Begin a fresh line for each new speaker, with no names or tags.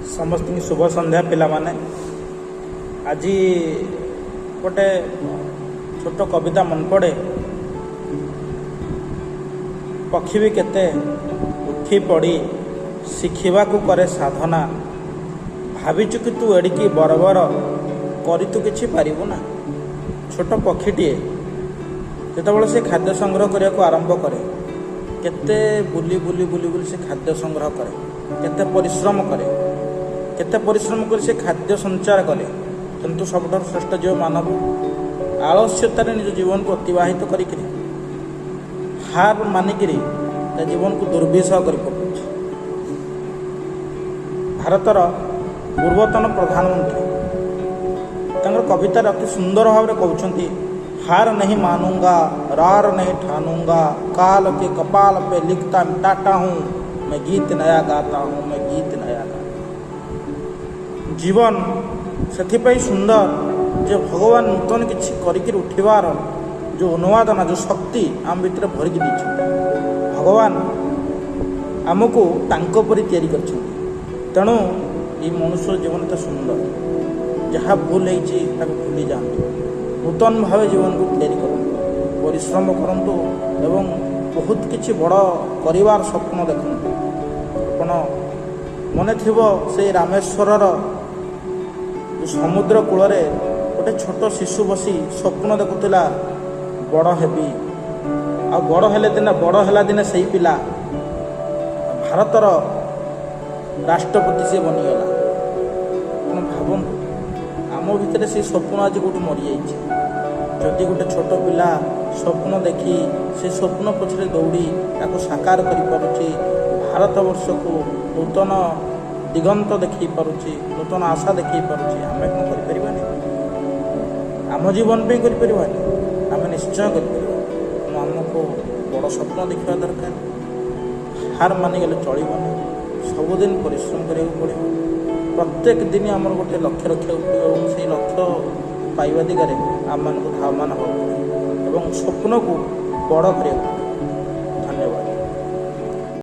ସମସ୍ତଙ୍କୁ ଶୁଭ ସନ୍ଧ୍ୟା ପିଲାମାନେ। ଆଜି ଗୋଟେ ଛୋଟ କବିତା ମନେ ପଡ଼େ। ପକ୍ଷୀ ବି କେତେ ଉଠି ପଡ଼ି ଶିଖିବାକୁ କରେ ସାଧନା, ଭାବିଛୁ କି ତୁ ଏଡ଼ିକି ବରବର କରି ତୁ କିଛି ପାରିବୁ ନା। ଛୋଟ ପକ୍ଷୀଟିଏ ଯେତେବେଳେ ସେ ଖାଦ୍ୟ ସଂଗ୍ରହ କରିବାକୁ ଆରମ୍ଭ କରେ, କେତେ ବୁଲି ବୁଲି ବୁଲି ବୁଲି ସେ ଖାଦ୍ୟ ସଂଗ୍ରହ କରେ, କେତେ ପରିଶ୍ରମ କରେ, କେତେ ପରିଶ୍ରମ କରି ସେ ଖାଦ୍ୟ ସଞ୍ଚାର କରେ। କିନ୍ତୁ ସବୁଠାରୁ ଶ୍ରେଷ୍ଠ ଜୀବ ମାନବ ଆଳସ୍ୟତାରେ ନିଜ ଜୀବନକୁ ଅତିବାହିତ କରିକିରି, ହାର ମାନିକିରି ତା ଜୀବନକୁ ଦୁର୍ବିସହ କରି ପକାଉଛି। ଭାରତର ପୂର୍ବତନ ପ୍ରଧାନମନ୍ତ୍ରୀ ତାଙ୍କର କବିତାରେ ଅତି ସୁନ୍ଦର ଭାବରେ କହୁଛନ୍ତି, "हार नहीं मानूंगा, रार नहीं ठानूंगा, काल के कपाल पे लिखता मिटाता हूँ, मैं गीत नया गाता हूँ, मैं गीत नया गाता हूँ।" ଜୀବନ ସେଥିପାଇଁ ସୁନ୍ଦର ଯେ ଭଗବାନ ନୂତନ କିଛି କରିକିରି ଉଠିବାର ଯେଉଁ ଉନ୍ମାଦନା, ଯେଉଁ ଶକ୍ତି ଆମ ଭିତରେ ଭରିକି ଦେଇଛନ୍ତି। ଭଗବାନ ଆମକୁ ତାଙ୍କ ପରି ତିଆରି କରିଛନ୍ତି। ତେଣୁ ଏଇ ମନୁଷ୍ୟ ଜୀବନ ଏତେ ସୁନ୍ଦର। ଯାହା ଭୁଲ ହେଇଛି ତାକୁ ଭୁଲି ଯାଆନ୍ତୁ, ନୂତନ ଭାବେ ଜୀବନକୁ ତିଆରି କରନ୍ତୁ, ପରିଶ୍ରମ କରନ୍ତୁ ଏବଂ ବହୁତ କିଛି ବଡ଼ କରିବାର ସ୍ୱପ୍ନ ଦେଖନ୍ତୁ। ଆପଣ ମନେ ଥିବ, ସେଇ ରାମେଶ୍ୱରର ସମୁଦ୍ର କୂଳରେ ଗୋଟେ ଛୋଟ ଶିଶୁ ବସି ସ୍ୱପ୍ନ ଦେଖୁଥିଲା, ବଡ଼ ହେବି। ଆଉ ବଡ଼ ହେଲେ ଦିନେ, ବଡ଼ ହେଲା ଦିନେ ସେଇ ପିଲା ଭାରତର ରାଷ୍ଟ୍ରପତି ସିଏ ବନିଗଲା। ଆପଣ ଭାବନ୍ତୁ, ଆମ ଭିତରେ ସେଇ ସ୍ୱପ୍ନ ଆଜି କେଉଁଠି ମରିଯାଇଛି। ଯଦି ଗୋଟେ ଛୋଟ ପିଲା ସ୍ୱପ୍ନ ଦେଖି ସେ ସ୍ୱପ୍ନ ପଛରେ ଦୌଡ଼ି ତାକୁ ସାକାର କରିପାରୁଛି, ଭାରତ ବର୍ଷକୁ ନୂତନ ଦିଗନ୍ତ ଦେଖେଇ ପାରୁଛି, ନୂତନ ଆଶା ଦେଖେଇ ପାରୁଛି, ଆମେ କ'ଣ କରିପାରିବାନି? ଆମ ଜୀବନ ପାଇଁ କରିପାରିବାନି? ଆମେ ନିଶ୍ଚୟ କରିପାରିବା। ତେଣୁ ଆମକୁ ବଡ଼ ସ୍ୱପ୍ନ ଦେଖିବା ଦରକାର। ହାର ମାନିଗଲେ ଚଳିବନି। ସବୁଦିନ ପରିଶ୍ରମ କରିବାକୁ ପଡ଼ିବ। ପ୍ରତ୍ୟେକ ଦିନ ଆମର ଗୋଟେ ଲକ୍ଷ୍ୟ ରଖିବାକୁ ପଡ଼ିବ ଏବଂ ସେଇ ଲକ୍ଷ୍ୟ ପାଇବା ଦିଗରେ ଆମମାନଙ୍କୁ ଧାବମାନ ହେବାକୁ ପଡ଼ିବ ଏବଂ ସ୍ୱପ୍ନକୁ ବଡ଼ କରିବାକୁ ପଡ଼ିବ।